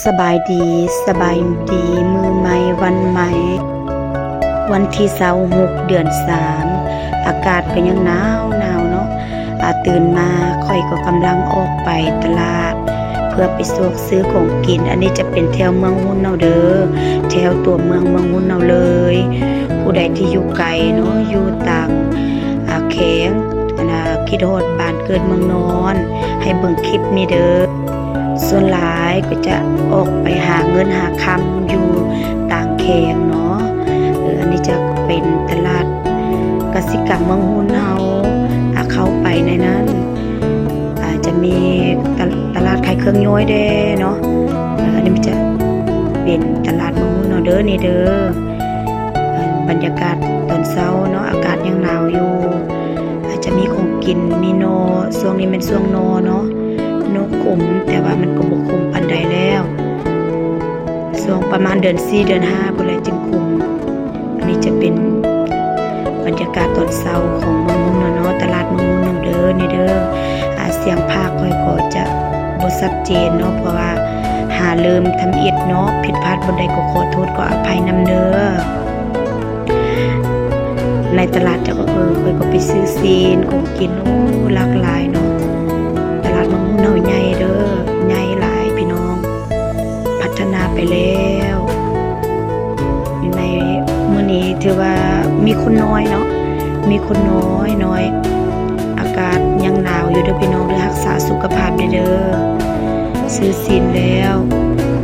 ສະບາຍດີ, ສະບາຍດີມື້ໃໝ່ວັນໃໝ່, ວັນທີຊາວຫົກ ເດືອນສາມ ອາກາດກໍຍັງໜາວໆເນາະ. ອາ ຕື່ນມາຂ້ອຍກໍກຳລັງອອກໄປຕະຫຼາດ ເພື່ອໄປຊອກຊື້ຂອງກິນ. ອັນນີ້ຈະເປັນແຖວເມືອງຮຸນເຮົາເດີ, ແຖວຕົວເມືອງ ເມືອງຮຸນເຮົາເລີຍ. ຜູ້ໃດທີ່ຢູ່ໄກເນາະ, ຢູ່ຕ່າງ ອາ ແຂວງ ອັນນ່າ ຄິດຮອດບ້ານເກີດເມືອງນອນ ໃຫ້ເບິ່ງຄລິບນີ້ເດີ. ສ່ວນຫຼາຍກໍຈະອອກໄປຫາເງິນຫາຄຳຢູ່ຕ່າງແຂວງເນາະ. ເອີ ອັນນີ້ຈະເປັນຕະຫຼາດກະສິກຳເມືອງຮຸນເຮົາ. ອາ ເຂົ້າໄປໃນນັ້ນ ອາ ຈະມີຕະ ຕະຫຼາດຂາຍເຄື່ອງຍ່ອຍແດ່ເນາະ. ເອີ ອັນນີ້ມັນຈະເປັນຕະຫຼາດເມືອງຮຸນເຮົາເດີ ນີ້ເດີ. ບັນຍາກາດຕອນເຊົ້າເນາະ, ອາກາດຍັງໜາວຢູ່. ອາດຈະມີຂອງກິນ, ມີໜໍ່, ຊ່ວງນີ້ແມ່ນຊ່ວງໜໍ່ເນາະ, ໜໍ່ຂົມ, ແຕ່ວ່າມັນກໍບໍ່ຂົມປານໃດແລ້ວ. ຊ່ວງປະມານເດືອນສີ່ ເດືອນຫ້າພຸ້ນແຫຼະຈຶ່ງຂົມ. ອັນນີ້ຈະເປັນບັນຍາກາດຕອນເຊົ້າຂອງເມືອງຮຸນເຮົາເນາະ, ຕະຫຼາດເມືອງຮຸນເຮົາເດີ ນີ້ເດີ. ອາ ສຽງພາກຂ້ອຍກໍຈະບໍ່ຊັດເຈນເນາະ, ເພາະວ່າຫາເລີ່ມທຳອິດເນາະ, ຜິດພາດບ່ອນໃດກໍຂໍໂທດຂໍອະໄພນຳເດີ. ໃນຕະຫຼາດຈະ ເອີ ຂ້ອຍກໍໄປຊື້ຊີ້ນຂອງກິນ. ໂອ້ ຫຼາກຫຼາຍເນາະ. ຕະຫຼາດເມືອງຮຸນເຮົາໃຫຍ່ເດີ, ໃຫຍ່ຫຼາຍພີ່ນ້ອງ, ພັດທະນາໄປແລ້ວ. ໃນມື້ນີ້ຖືວ່າມີຄົນນ້ອຍເນາະ, ມີຄົນນ້ອຍໆ. ອາກາດຍັງໜາວຢູ່ເດີພີ່ນ້ອງເດີ, ຮັກສາສຸຂະພາບແດ່ເດີ. ຊື້ຊີ້ນແລ້ວ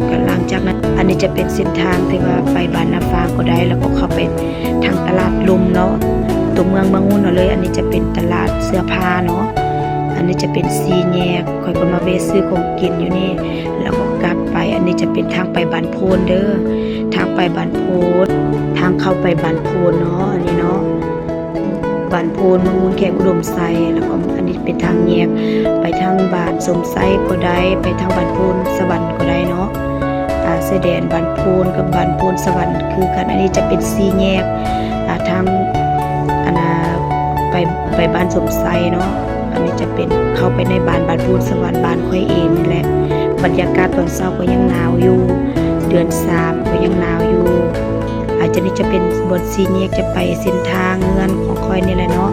ກໍຫຼັງຈາກນັ້ນ ອັນນີ້ຈະເປັນເສັ້ນທາງທີ່ວ່າໄປບ້ານນາຟາງກໍໄດ້ ແລ້ວກໍເຂົ້າໄປທາງຕະຫຼາດລົມເນາະ, ຕົວເມືອງ ເມືອງຮຸນເຮົາເລີຍ. ອັນນີ້ຈະເປັນຕະຫຼາດເສື້ອຜ້າເນາະ, ອັນນີ້ຈະເປັນສີ່ແຍກ. ຂ້ອຍກໍມາແວະຊື້ຂອງກິນຢູ່ນີ້ ແລ້ວກໍກັບໄປ. ອັນນີ້ຈະເປັນທາງໄປບ້ານໂພນເດີ, ທາງໄປບ້ານໂພນ, ທາງເຂົ້າໄປບ້ານໂພນເນາະ, ອັນນີ້ເນາະ. ບ້ານໂພນ ເມືອງມຸນ ແຂວງອຸດົມໄຊ. ແລ້ວກໍອັນນີ້ເປັນທາງແຍກໄປທາງບ້ານສົມໄຊກໍໄດ້, ໄປທາງບ້ານໂພນສະຫວັນກໍໄດ້ເນາະ. ອາ ຊາຍແດນບ້ານໂພນກັບບ້ານໂພນສະຫວັນຄືກັນ. ອັນນີ້ຈະເປັນສີ່ແຍກ ອາ ທາງ ອັນນ່າ ໄປ ໄປບ້ານສົມໄຊເນາະ. ອັນນີ້ຈະເປັນເຂົ້າໄປໃນບ້ານ ບ້ານໂພນສະຫວັນ ບ້ານຂ້ອຍເອງນີ້ແຫຼະ. ບັນຍາກາດຕອນເຊົ້າກໍຍັງໜາວຢູ່, ເດືອນສາມກໍຍັງໜາວຢູ່. ອາ ອັນນີ້ຈະເປັນບ່ອນສີ່ແຍກຈະໄປເສັ້ນທາງເຮືອນຂອງຂ້ອຍນີ້ແຫຼະເນາະ.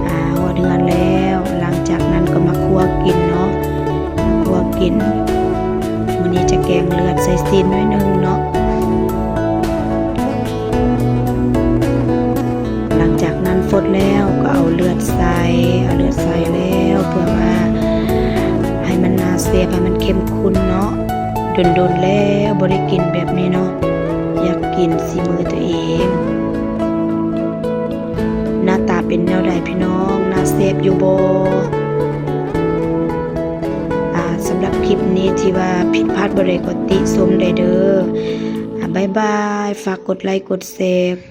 ອາ ຮອດເຮືອນແລ້ວ, ຫຼັງຈາກນັ້ນກໍມາຂົ້ວກິນເນາະ, ຂົ້ວກິນ. ມື້ນີ້ຈະແກງເລືອດໃສ່ຊີ້ນໜ້ອຍໜຶ່ງເນາະ. ຫຼັງຈາກນັ້ນຟົດແລ້ວກໍເອົາເລືອດໃສ່, ເອົາເລືອດໃສ່ແລ້ວ ເພື່ອວ່າໃຫ້ມັນໜ້າແຊບ, ໃຫ້ມັນເຂັ້ມຂຸ້ນເນາະ. ດົນໆແລ້ວບໍ່ໄດ້ກິນແບບນີ້ເນາະ, ຢາກກິນສີມືຕົວເອງ. ໜ້າຕາເປັນແນວໃດພີ່ນ້ອງ, ໜ້າແຊບຢູ່ບໍ່? ອາ ສຳລັບຄລິບນີ້ທີ່ວ່າຜິດພາດບໍ່ໄດ້ກໍຕິຊົມໄດ້ເດີ. ອາ ບາຍບາຍ, ຝາກກົດໄລ ກົດແຊ,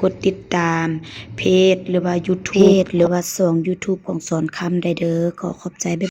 ກົດຕິດຕາມເພຈ ຫຼືວ່າຢູທູບ ເພຈ ຫຼືວ່າຊ່ອງຢູທູບຂອງສອນຄຳໄດ້ເດີ. ຂໍຂອບໃຈ, ບາຍ